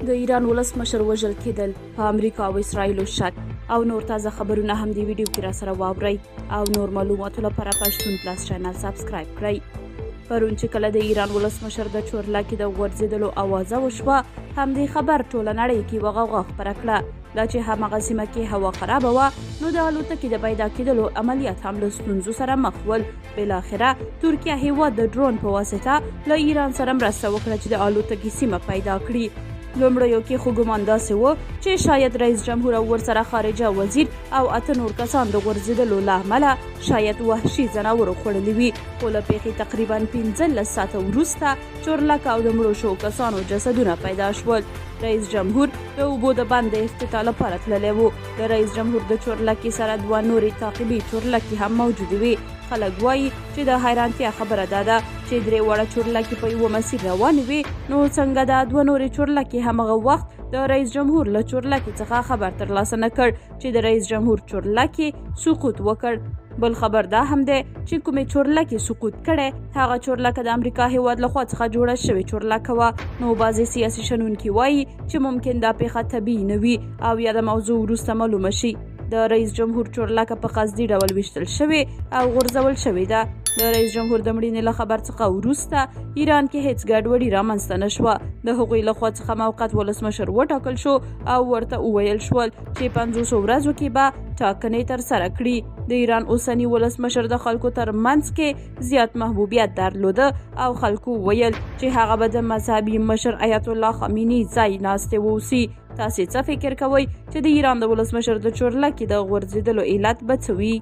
د ایران ولسمشر وژل کېدل، په امریکا او اسراییلو شک او نور تازه خبرونه هم دی ویډیو کې را سره واورئ او نور معلوماتو لپاره پښتون پلاس چینل سبسکرایب کړئ. پرون چې کله د ایران ولسمشر د چورلکې د غورځېدلو اوازه وشوه، همدې خبر ټوله نړۍ کې یوه غوغا خپره کړه. دا چې هماغه سیمه کې هوا خرابه وه، نو د الوتکې د پیدا کېدلو عملیات هم له ستونزو سره مخ ول. بالاخره ترکیه هیواد د ډرون په واسطه له ایران سره مرسته وکړه چې د الوتکې سیمه پیدا کړي. لومړیو کې خو ګمان داسې و چې شاید رئیس جمهور او ورسره خارجه وزیر او اته نور کسان د غورځېدلو له امله شاید وحشي ځناورو خوړلي وي، خو له پېښې تقریبا 15 ساعته وروسته چورلکه او د مړو شوو کسانو جسدونه پیدا شول. رئیس جمهور د اوبو د بند د افتتاح لپاره تللی و. د رئیس جمهور د چورلکې سره دوه نورې تعقیبي چورلکې هم موجودې وې. خلک وایي چې د حیرانتیا خبره دا ده چې درې واړه چورلکې په یوه مسیر روانې وې، نو څنګه دا دوه نورې چورلکې همغه وخت د رئیس جمهور له چورلکې څخه خبر ترلاسه نه کړ چې د رئیس جمهور چورلکې سقوط وکړ. بل خبر دا هم دی چې کومې چورلکې سقوط کړی، هغه چورلکه د امریکا هیواد له خوا څخه جوړه شوې چورلکه وه. نو بعضې سیاسي شنونکي وایي چې ممکن دا پیښه طبیعي نه وي او یا د موضوع وروسته معلومه شي. د رئیس جمهور چورلکه په قصدي ډول ویشتل شوې او غورځول شوې ده. د رئیس جمهور د مړینې له خبر څخه وروسته ایران کې هیڅ ګډوډي رامنځته نه شوه. د هغوی له خوا څخه موقت ولسمشر وټاکل شو او ورته وویل شول چې 50 ورځو کې به ټاکنې ترسره کړي. د ایران اوسنی ولسمشر د خلکو تر منځ کې زیات محبوبیت درلوده او خلکو ویل چې هغه به د مذهبي مشر ایت الله خامنه‌ای ځای ناستې واوسي. تاسې څه فکر کوئ چې د ایران د ولسمشر د چورلکې د غورځېدلو علت به څه وي؟